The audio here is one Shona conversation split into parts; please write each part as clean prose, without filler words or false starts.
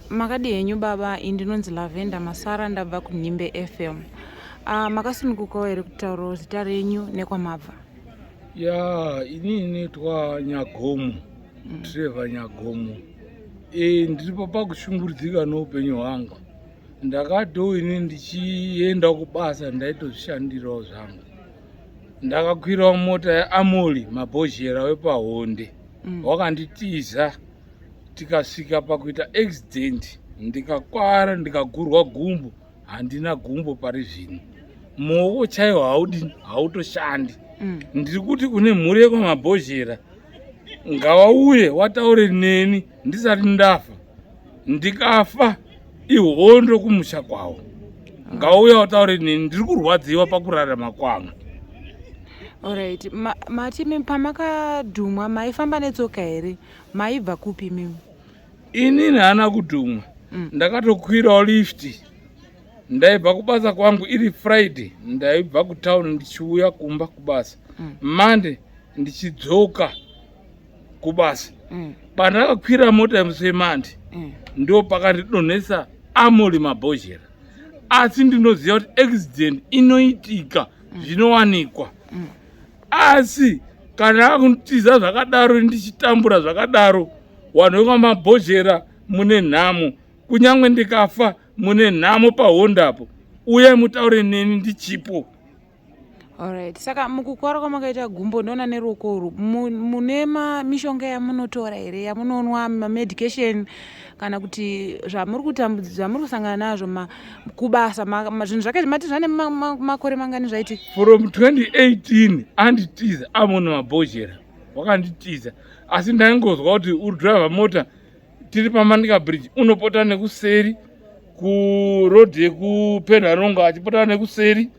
Makadii henyu baba, ini ndinonzi Lavender Masara ndabva kuNhimbe FM. Ah, makasunungukawo here kutaurawo zita renyu nekwamabva? Ya, ini inoitwa Nyagomo, Trevor Nyagomo. E, ndiripo pakushungurudzika noupenyu hwangu. Ndakato ini ndichienda kubasa ndaitozvishandirawo zvangu. Ndakakwirawo mota yaAmoli Mabhozhera wepahonde. Wakanditiza. Tikasvika pakuita accident ndikakwara ndikagurwa gumbo, handina gumbo pari zvino, muoko chaiwo haudini, hautoshandi. Ndiri kuti kune mhuri yekwamabhozhera ngavauye wataure neni ndisati ndafa. Ndikafa ihondo kumusha kwavo, ngauya wataure neni, ndiri kurwadziwa pakurarama kwangu. Alright, mati pamakadhumwa maifamba netsoka here? Maibva kupi imimi? Inini haana kudhumwa. Ndakatokwirawo lift, ndaibva kubasa kwangu iri Friday, ndaibva kutown ndichiuya kumba kubasa. Monday ndichidzoka kubasa. Pandakakwira mota yemusi weMonday, ndo pakandidonhesa Amoli Mabhozhera. Asi ndinoziva kuti accident inoitika, zvinowanikwa. Asi kana akutiza zvakadaro ndichitambura zvakadaro, vanhu vekwamabhozhera mune nhamo, kunyange ndikafa mune nhamo pahondapo. Uyai mutaure neni ndichipo. Alright, saka mukukwara kwamakaita gumbo ndoona neruoko urwu, mune mishonga yamunotora here, yamunonwa, mamedication, kana kuti zvamuri zvamuri kusangana nazvo kubasa, zvinhu zvake mati zvane makore mangani zvaitika? From 2018 anditiza Amoni Mabhozhera wakanditiza, asi ndaingozwa kuti uri driver mota, tiri paManica Bridge, unopota nekuseri kuroad yekuPenharonga, achipota nekuseri.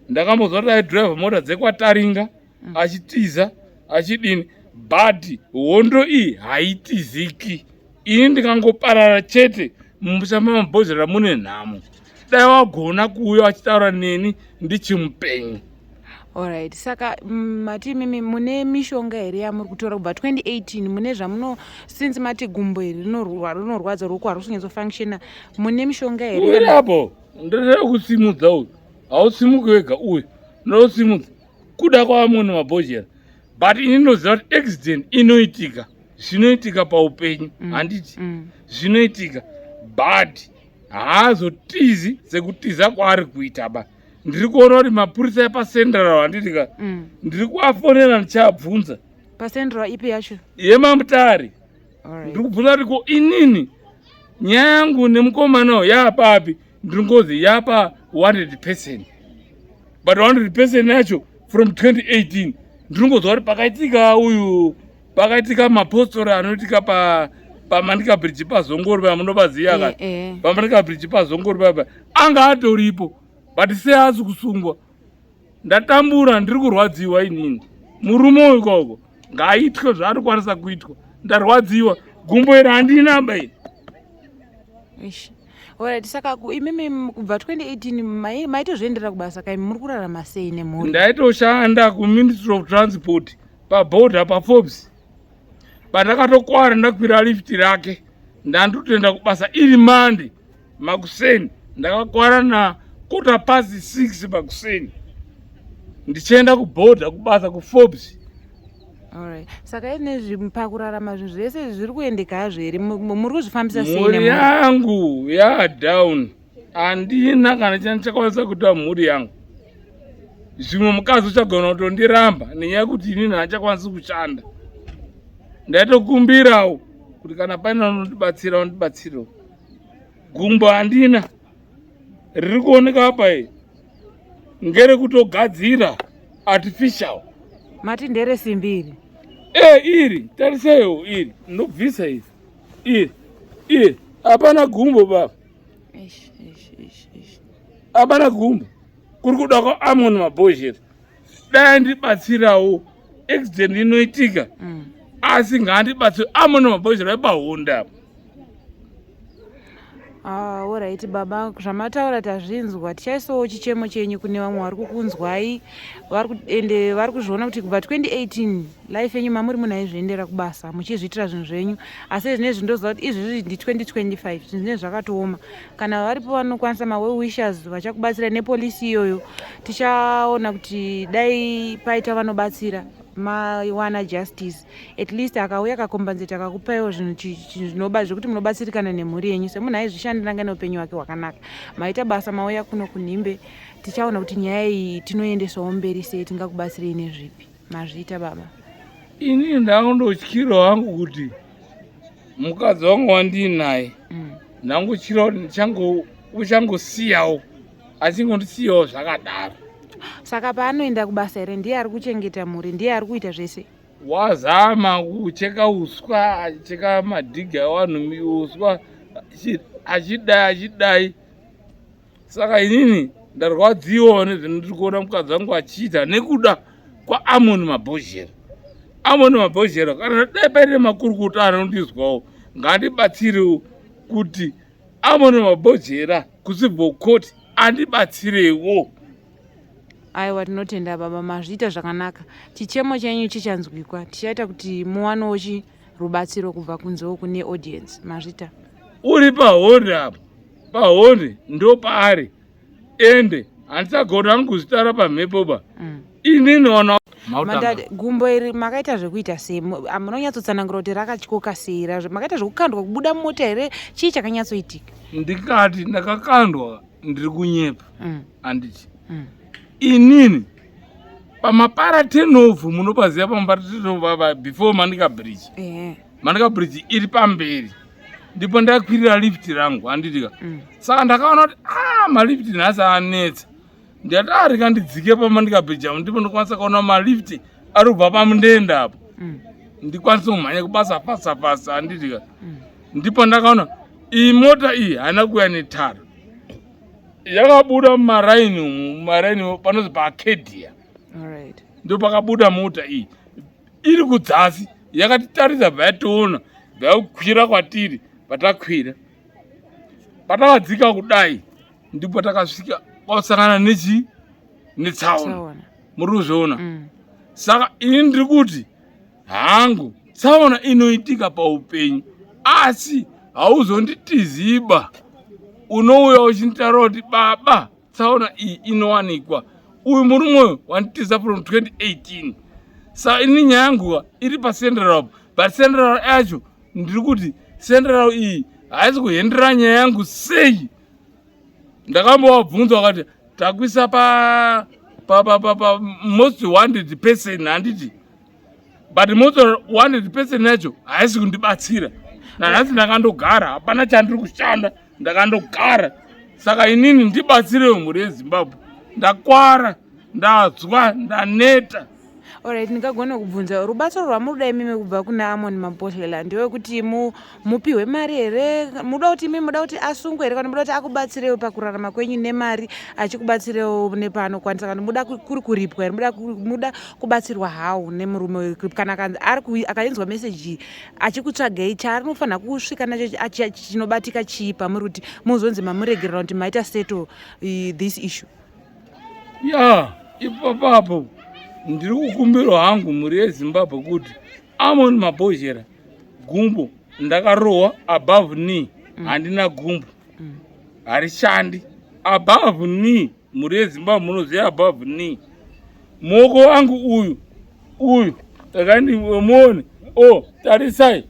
Ndakambozwa kuti aidrive mota dzekwaTaringa achitiza achidini, but hondo iyi haitiziki. Ini ndikangoparara chete mumusha mamabhozhera mune nhamo. Dai wagona kuuya achitaura neni ndichimupenyu. Alright, saka mati imimi mune mishonga here yamuri kutora kubva 2018? Mune zvamuno, since mati gumbo iri rinorwadza, ruoko harusi kunyatsofunctiona, mune mishonga here? Uri apo ndoda kusimudza uyu, hausimuki wega uyu, ndosimudza kuda kwavamwe mabhozhera, but ini ndinoziva kuti accident inoitika, zvinoitika paupenyu. Handiti zvinoitika, but haazotizi sekutiza kwaari kuita ba. Ndiri kuona kuti mapurisa epacentral, handiti ka? Ndiri kuafonera ndichiabvunza. Pacentral ipi yacho? YemaMutare. Ndiri kubvunza kuti ko inini nyaya yangu nemukomana uyu yaapapi? Ndiri ngozi yapa 100%, but 100% yacho from 2018 ndinongozwa kuti pakaitika uyu, pakaitika mapostori anoitika pa paManica Bridge paZongori paya, munopaziva ka? Eh, eh. PaManica Bridge paZongori paya anga atoripo, but sei asi kusungwa? Ndatambura, ndiri kurwadziwa inini. Murume uyu koko ngaaitwe zvaari kukwanisa kuitwa. Ndarwadziwa, gumbo iri handina ba iri. Eish. Alright, saka imimi kubva 2018 maitozviendera kubasa kaimi, muri kurarama sei nemhuri? Ndaitoshanda kuMinistry of Transport paborder paForbes. Pandakatokwara ndakwira lift rake, ndandotoenda kubasa iri Monday makuseni, ndakakwara na 6:15 makuseni ndichienda kubhodha kubasa kuForbes. Alright. Saka inezvi pakurarama zvinhu zvese zviri kuendeka hazvo here? Muri kuzvifambisa sei Mhuri nemhuri? yangu yadown, handina kana chandichakwanisa kuita mhuri yangu. Zvimwe mukadzi uchagona kutondiramba nenyaya yekuti inini handichakwanisi kushanda. Ndaitokumbirawo kuti kana paine anondibatsira, anondibatsirawo. Gumbo handina, riri kuoneka apa iyi ngerekutogadzira artificial. Mati ndere simbi iri? E, iri tariseiwo iri, ndobvisa iri, iri, iri hapana gumbo baba. Eish, eish, eish, eish. Hapana gumbo, kuri kuda kwaAmon Mabhozhera. Dai ndibatsirawo, accident inoitika, asi ngaandibatsire Amon Mabhozhera epahonda apa. Ah, alright baba, zvamataura tazvinzwa. Tichaisawo chichemo chenyu kune vamwe vari kukunzwai ende vari kuzviona kuti kubva 2018 life yenyu mamuri munhu aizviendera kubasa muchizviitira zvinhu zvenyu, asi zvinezvi ndoziva kuti izvizvi ndi 2025 zvinhu zvinezvi zvakatooma. Kana varipo vanokwanisa ma-well wishers vachakubatsira nepolisi iyoyo, tichaona kuti dai paita vanobatsira mawana justice at least akauya akakombenzeta akakupaiwo zvinhu zvinoba zvekuti munobatsirikana nemhuri yenyu semunhu aizvishandira nga neupenyu hwake hwakanaka. Maita basa mauya kuno kuNhimbe, tichaona kuti nyaya iyi tinoendesawo mberi sei, tingakubatsirei nezvipi. Mazviita baba. Inini ndangondotyira wangu kuti mukadzi wangu wandiinaye ndangotyira kuti uchangosiyawo achingondisiyawo zvakadaro. Saka paanoenda kubasa here ndiye ari kuchengeta mhuri, ndiye ari kuita zvese? Wazama kucheka uswa, achicheka madhiga evanhu uswa, achidai achidai. Saka inini ndarwadziwa nezvendiri kuona mukadzi wangu achiita nekuda kwaAmon Mabhozhera. Amon Mabhozhera, kana dai paine makurukota anondizwawo, ngandibatsirewo kuti Amon Mabhozhera kucivil court andibatsirewo. Aiwa, tinotenda baba, mazviita zvakanaka. Chichemo chenyu chichanzwikwa, tichaita kuti muwanewo chi rubatsiro kubva kunzewo kune audience. Mazvita. Uri pahonde apo, pahonde ndo paari, ende handisagona hangu kuzvitaura pamhepo ba. Inini wana Mandad, gumbo iri makaita zvekuita sei? Munonyatsotsanangura kuti rakatyoka sei? Makaita zvekukandwa kubuda mumota here? Chii chakanyatsoitika? Ndikati ndakakandwa ndiri kunyepa. Handiti inini pamapara tenovu, munopaziva pamapara tenovu apa before Manica Bridge? Manica Bridge iri pamberi, ndipo ndakwirira lift rangu, handitika? Saka ndakaona kuti a malift nhasi anetsa, ndikati a rega ndidzike paManica Bridge apo, ndipo ndokwanisa kuona malift ari kubva pamundenda apo, ndikwanise kumhanya kubasa fasa fasa, handitika? Ndipo ndakaona iyi mota iyi haina kuuya netara, yakabuda mumaraini umu, mumaraini panonzi paAcadia. Ndo pakabuda mota iyi iri kudzasi, yakatitarisa, bva yationa, bva yakukwira kwatiri. Patakwira, patakadzika kudai, ndipo takasvika kwasangana nechi netsaona. Tsaona. Muri kuzviona? Saka ini ndiri kuti hangu tsaona inoitika paupenyu, asi hauzonditiziba unouya uchinditaura kuti baba, tsaona iyi inowanikwa. Uyu murume uyu wanditiza from 2018. Saka ini nyaya yangu iri pacentral apo, but central yacho ndiri kuti central iyi haisi kuhendera nyaya yangu sei? Ndakambovabvunza, vakati takuisa pa most wanted person, handiti? But most wanted person yacho haisi kundibatsira nanhasi. Ndakandogara, hapana chandiri kushanda, ndakandogara. Saka inini ndibatsirewo mhuri yeZimbabwe, ndakwara, ndazwa, ndaneta. Alright, ndingagona kubvunza rubatsiro rwamunoda imimi kubva kuna Amon Mabhodlela ndewekuti mupiwe mari here? Muda kuti imi muda kuti asungwe here, kana muda kuti akubatsirewo pakurarama kwenyu nemari, achikubatsirewo nepaanokwanisa, kana muda kuri kuripwa here? Muda kubatsirwa how nemurume uyu? Kana akainzwa meseji achikutsvagei, chaanofanira kusvika nacho chinobatika chii pamuri kuti muzonzi mamuregerera, kuti maita settle this issue? Ya, ipapapo ndiri kukumbirwa hangu mhuri yeZimbabwe kuti Amon Mabhozhera, gumbo ndakarohwa above knee, handina gumbo, harishandi above knee. Mhuri yeZimbabwe, munoziva above knee. Muoko wangu uyu uyu, muone o, tarisai,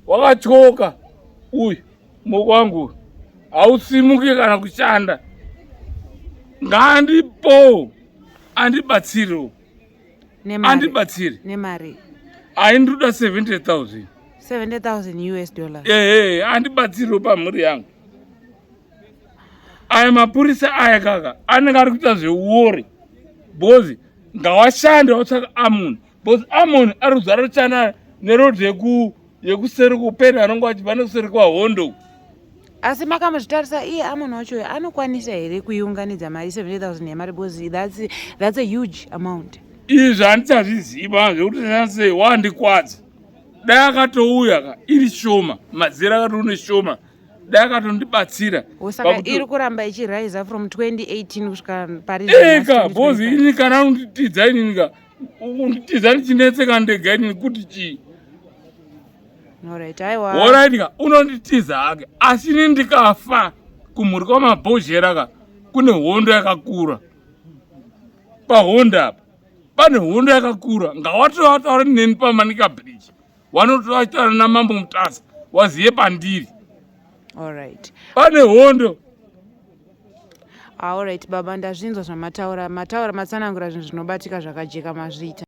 wakatyoka uyu muoko wangu uyu, hausimuki kana kushanda. Ngaandipowo, andibatsirewo. Nemari. Andibatsire. Nemari. Aindoda 70,000. 70,000 US dollars? Ehe, andibatsirewo pamhuri yangu. Aya mapurisa aya kaka anenge ari kuita zveuori, because ngawashande watsvaka Amon, because Amon ari kuzara kuchana neroad yekuseri kupeni, anonge achibva nekuseri kwaHondo. Asi makamuzvitarisa, iye Amon wacho anokwanisa here kuiunganidza mari 70,000 yemari? Because that's a huge amount. Izvi handichazviziva zvekuti sei wandikwadza. Dai akatouya ka iri shoma, mazera akati une shoma. Dai akatondibatsira. Saka iri kuramba ichiraiza from 2018 kusvika pari eka bhozi. Ini kana unditiza, inini ka unditiza ndichinetseka ndega inini kuti chii? Alright, aiwa. Alright ka, unonditiza hake, asi ini ndikafa, kumhuri kwamabhozhera ka kune hondo yakakura. Pahondo apa pane hondo yakakura. Ngawatoataura neni paManica Bridge, wanotoataura naMambo Mutasa, waziye pandiri. Alright. Pane hondo. Alright baba, ndazvinzwa zvamataura. Mataura, matsanangura zvinhu zvinobatika zvakajeka. Mazviita.